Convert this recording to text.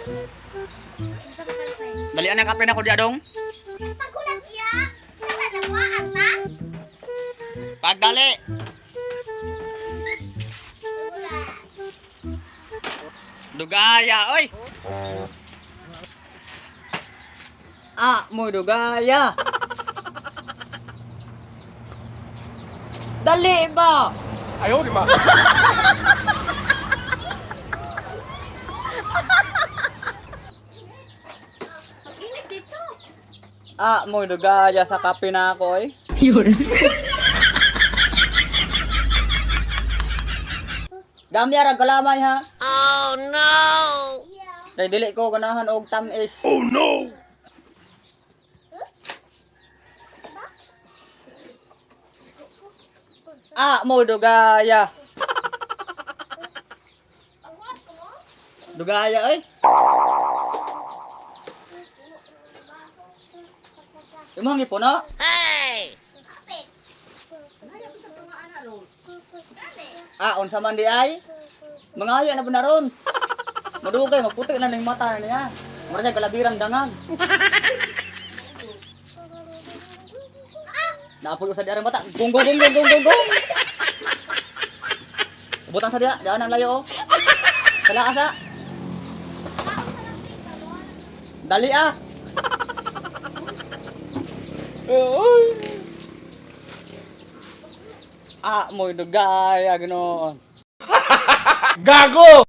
Unsa ba ka? Dali ang kape na ko di adong. Paghulat iya. Sa kadlawaan ta. Pagdali. Paghulat. Dugaya oy. Ah, mo dugaya. Dali ba? 哎呦我的妈！ Pag-init dito. Ah, mo dugaya sa kape na ako oy. Dami ara galamay ha. Oh no. Kay dili ko ganahan og tamis. Oh no! Ah, mo dugaya. Paghulat ko mo. Dugaya oy. Imong gipuno? Hey! Kapit. Dali. Ah, unsa man di ay? Mangayo na ba na ron? Madugay, magputi na ning mata niya. Mura siya kalabirang dangag. Naapoy ko sa diarang mata. Gong gong gong gong gong gong gong. Butang sa diya, daan ang layo oh. Sala asa. Dali ah. Uy. Ah, mo dugay, Ginoon. Gago!